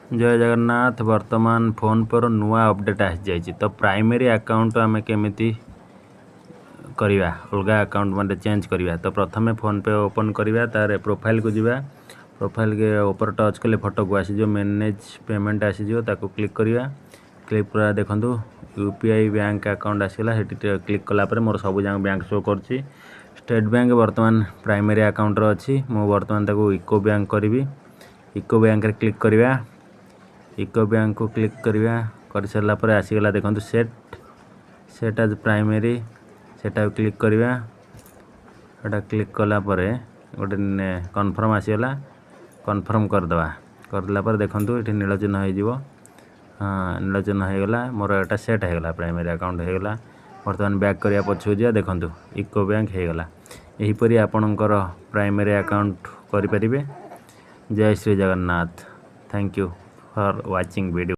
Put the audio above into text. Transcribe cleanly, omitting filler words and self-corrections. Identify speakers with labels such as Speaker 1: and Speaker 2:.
Speaker 1: ଜୟ ଜଗନ୍ନାଥ। ବର୍ତ୍ତମାନ ଫୋନ୍ପେର ନୂଆ ଅପଡ଼େଟ୍ ଆସିଯାଇଛି। ତ ପ୍ରାଇମେରୀ ଆକାଉଣ୍ଟ ଆମେ କେମିତି କରିବା, ଅଲଗା ଆକାଉଣ୍ଟ ମାନେ ଚେଞ୍ଜ କରିବା? ତ ପ୍ରଥମେ ଫୋନ୍ପେ ଓପନ୍ କରିବା, ତାରେ ପ୍ରୋଫାଇଲ୍କୁ ଯିବା। ପ୍ରୋଫାଇଲ୍ ଉପରେ ଟଚ୍ କଲେ ଫଟୋକୁ ଆସିଯିବ, ମ୍ୟାନେଜ୍ ପେମେଣ୍ଟ ଆସିଯିବ, ତାକୁ କ୍ଲିକ୍ କରିବା। କ୍ଲିକ୍ କଲା, ଦେଖନ୍ତୁ, ୟୁପିଆଇ ବ୍ୟାଙ୍କ ଆକାଉଣ୍ଟ ଆସିଗଲା। ସେଠି କ୍ଲିକ୍ କଲା ପରେ ମୋର ସବୁ ଯାକ ବ୍ୟାଙ୍କ ଶୋ କରୁଛି। ଷ୍ଟେଟ୍ ବ୍ୟାଙ୍କ ବର୍ତ୍ତମାନ ପ୍ରାଇମେରୀ ଆକାଉଣ୍ଟରେ ଅଛି। ମୁଁ ବର୍ତ୍ତମାନ ତାକୁ ୟୁକୋ ବ୍ୟାଙ୍କ କରିବି। ୟୁକୋ ବ୍ୟାଙ୍କରେ କ୍ଲିକ୍ କରିବା। ୟୁକୋ ବ୍ୟାଙ୍କକୁ କ୍ଲିକ୍ କରିବା। କରିସାରିଲା ପରେ ଆସିଗଲା, ଦେଖନ୍ତୁ, ସେଟ୍ ସେଟ୍ ଆଜ୍ ପ୍ରାଇମେରୀ। ସେଟାକୁ କ୍ଲିକ୍ କରିବା। ସେଟା କ୍ଲିକ୍ କଲା ପରେ ଗୋଟେ କନଫର୍ମ ଆସିଗଲା। କନଫର୍ମ କରିଦେବା। କରିଦେଲା ପରେ ଦେଖନ୍ତୁ, ଏଠି ନୀଳ ଚିହ୍ନ ହେଇଯିବ। ହଁ, ନୀଳ ଚିହ୍ନ ହେଇଗଲା। ମୋର ଏଇଟା ସେଟ୍ ହେଇଗଲା, ପ୍ରାଇମେରୀ ଆକାଉଣ୍ଟ ହେଇଗଲା। ବର୍ତ୍ତମାନ ବ୍ୟାକ୍ କରିବା, ପଛକୁ ଯିବା। ଦେଖନ୍ତୁ, ୟୁକୋ ବ୍ୟାଙ୍କ ହେଇଗଲା। ଏହିପରି ଆପଣଙ୍କର ପ୍ରାଇମେରୀ ଆକାଉଣ୍ଟ କରିପାରିବେ। ଜୟ Shri Jagannath. Thank you for watching video.